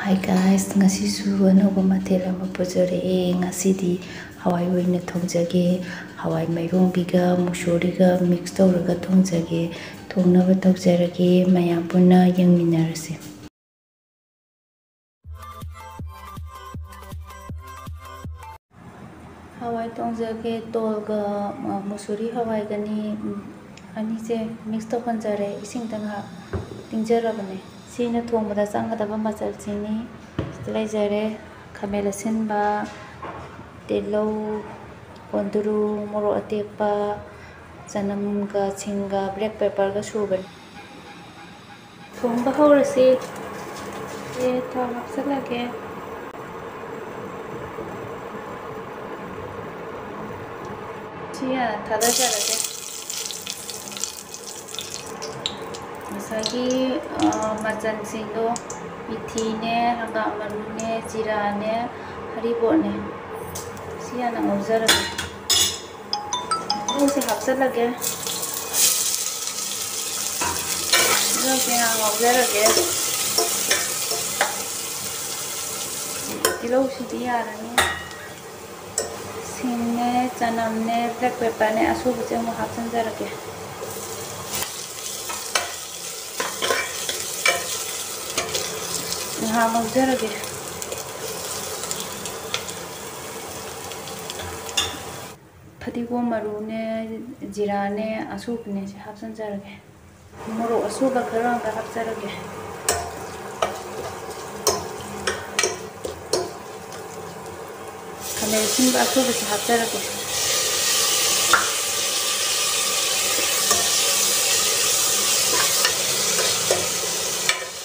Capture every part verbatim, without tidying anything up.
Hi guys, ꯉꯁꯤꯁꯨ ꯑꯅꯧꯕ ꯃꯊꯦꯜ ꯑꯃ ꯄꯨꯖꯔꯛꯑꯦ꯫ ꯉꯁꯤꯗꯤ ꯍꯋꯥꯏ ꯑꯣꯏꯅ ꯊꯣꯡꯖꯒꯦ꯫ ꯍꯋꯥꯏ ꯃꯥꯏꯔꯣꯡꯕꯤꯒ ꯃꯨꯁꯣꯔꯤꯒ mix ꯇꯧꯔꯒ ꯊꯣꯡꯖꯒꯦ꯫ ꯊꯣꯡꯅꯕ ꯇꯧꯖꯔꯒꯦ꯫ ꯃꯌꯥꯝ ꯄꯨꯟꯅ ꯌꯦꯡꯃꯤꯟꯅꯔꯁꯤ꯫ ꯍꯋꯥꯏ ꯊꯣꯡꯖꯒꯦ꯫ ꯇꯣꯜꯒ, ꯑ, ꯃꯨꯁꯨꯔꯤ ꯍꯋꯥꯏꯒꯅꯤ, ꯎꯝ, ꯑꯅꯤꯁꯦ mix ꯇꯧꯍꯟꯖꯔꯦ꯫ ꯏꯁꯤꯡꯗ ꯉꯥꯏꯍꯥꯛ ꯇꯤꯡꯖꯔꯕꯅꯦ꯫ ꯁꯤꯅ ꯊꯣꯡꯕꯗ ꯆꯪꯒꯗꯕ ꯃꯆꯜꯁꯤꯡꯅꯤ꯫ ꯁꯤꯗ ꯂꯩꯖꯔꯦ: ꯈꯥꯃꯦꯟ ꯑꯁꯤꯟꯕ, ꯇꯤꯜꯍꯧ, ꯀꯣꯟꯗꯨꯔꯨ, ꯃꯣꯔꯣꯛ ꯑꯇꯦꯛꯄ, ꯆꯅꯝꯒ ꯁꯤꯡꯒ black pepper ꯒ ꯁꯨꯕꯅꯤ꯫ ꯊꯣꯡꯕ ꯍꯧꯔꯁꯤ꯫ ꯑꯦ, ꯊꯥꯎ ꯍꯥꯞꯆꯤꯜꯂꯒꯦ꯫ ꯁꯤ ꯍꯥꯟꯅ ꯊꯥꯗꯖꯔꯒꯦ꯫ ꯉꯁꯥꯏꯒꯤ, ꯑ, ꯃꯆꯜꯁꯤꯡꯗꯣ, ꯃꯤꯊꯤꯅꯦ, ꯍꯪꯒꯥꯝ ꯃꯔꯨꯅꯦ, ꯖꯤꯔꯥꯅꯦ, ꯍꯔꯤꯕꯣꯠꯅꯦ, ꯁꯤ ꯍꯥꯟꯅ ꯉꯧꯖꯔꯒꯦ꯫ ꯇꯤꯜꯍꯧꯁꯦ ꯍꯥꯞꯆꯤꯜꯂꯒꯦ꯫ ꯇꯤꯜꯍꯧꯁꯦ ꯉꯥꯏꯍꯥꯛ ꯉꯧꯖꯔꯒꯦ꯫ ꯇꯤꯜꯍꯧꯁꯤꯗꯤ ꯌꯥꯔꯅꯤ꯫ ꯁꯤꯡꯅꯦ, ꯆꯅꯝꯅꯦ, black pepper ꯅꯦ, ꯑꯁꯨꯕꯁꯦ ꯑꯃꯨꯛ ꯍꯥꯞꯆꯤꯟꯖꯔꯒꯦ꯫ ꯉꯥꯏꯍꯥꯛ ꯉꯧꯖꯔꯒꯦ꯫ ꯐꯗꯤꯒꯣꯝ ꯃꯔꯨꯅꯦ, ꯖꯤꯔꯥꯅꯦ, ꯑꯁꯨꯕꯅꯦ, ꯁꯤ ꯍꯥꯞꯆꯤꯟꯖꯔꯒꯦ꯫ ꯃꯣꯔꯣꯛ ꯑꯁꯨꯕ ꯈꯔ ꯑꯃꯒ ꯍꯥꯞꯆꯔꯒꯦ꯫ ꯈꯥꯃꯦꯟ ꯑꯁꯤꯟꯕ ꯑꯁꯨꯕꯁꯤ ꯍꯥꯞꯆꯔꯒꯦ꯫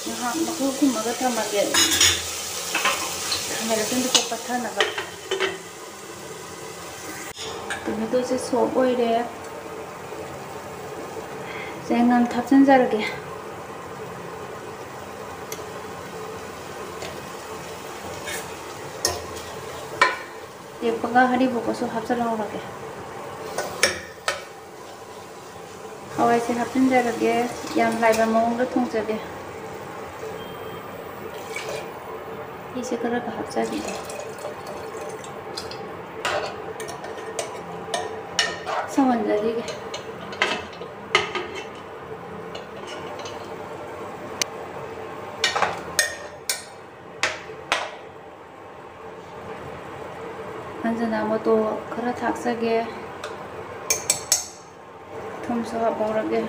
ꯉꯥꯏꯍꯥꯛ ꯃꯈꯨꯝ ꯈꯨꯝꯃꯒ ꯊꯝꯃꯒꯦ꯫ ꯈꯥꯃꯦꯟ ꯑꯁꯤꯟꯕꯁꯦ ꯄꯠꯊꯅꯕ꯫ Tomato ꯁꯦ soft ꯑꯣꯏꯔꯦ꯫ ꯆꯦꯡꯉꯥꯡ ꯊꯥꯛꯆꯤꯟꯖꯔꯒꯦ꯫ ꯇꯦꯛꯄꯒ ꯍꯔꯤꯕꯣꯞꯀꯁꯨ ꯍꯥꯞꯆꯤꯜꯍꯧꯔꯒꯦ꯫ ꯍꯋꯥꯏꯁꯦ ꯍꯥꯞꯆꯤꯟꯖꯔꯒꯦ꯫ ꯌꯥꯝ ꯂꯥꯏꯕ ꯃꯑꯣꯡꯗ ꯊꯣꯡꯖꯒꯦ꯫ ꯃꯍꯤꯁꯦ ꯈꯔꯒ ꯍꯥꯞꯆꯕꯤꯒꯦ꯫ ꯁꯧꯍꯟꯖꯔꯤꯒꯦ꯫ ꯑꯟꯖꯅꯥ ꯃꯇꯣ ꯈꯔ ꯊꯥꯛꯆꯒꯦ꯫ ꯊꯨꯝꯁꯨ ꯍꯥꯞꯍꯧꯔꯒꯦ꯫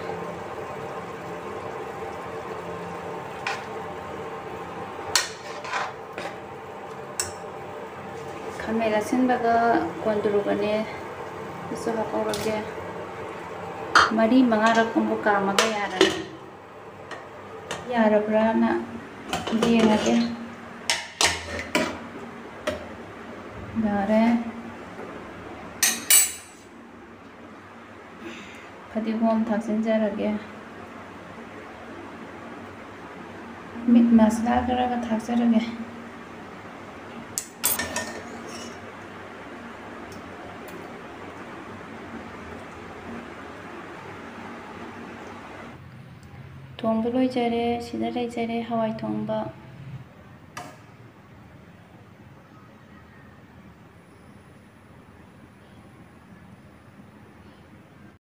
ꯈꯥꯃꯦꯟ ꯑꯁꯤꯟꯕꯒ ꯀꯣꯟꯗ꯭ꯔꯨꯒꯅꯦ, ꯑꯗꯨꯁꯨ ꯍꯥꯞꯍꯧꯔꯒꯦ꯫ ꯃꯔꯤ ꯃꯉꯥꯔꯛ ꯀꯨꯝꯕ ꯀꯥꯝꯃꯒ ꯌꯥꯔꯅꯤ꯫ ꯌꯥꯔꯕ꯭ꯔꯥꯅ ꯌꯦꯡꯉꯒꯦ꯫ ꯌꯥꯔꯦ꯫ ꯐꯗꯤꯒꯣꯝ ꯊꯥꯛꯆꯤꯟꯖꯔꯒꯦ꯫ ꯃꯤꯠ ꯃꯁꯂꯥ ꯈꯔꯒ ꯊꯥꯛꯆꯔꯒꯦ꯫ ꯊꯣꯡꯕ ꯂꯣꯏꯖꯔꯦ꯫ ꯁꯤꯗ ꯂꯩꯖꯔꯦ ꯍꯋꯥꯏ ꯊꯣꯡꯕ꯫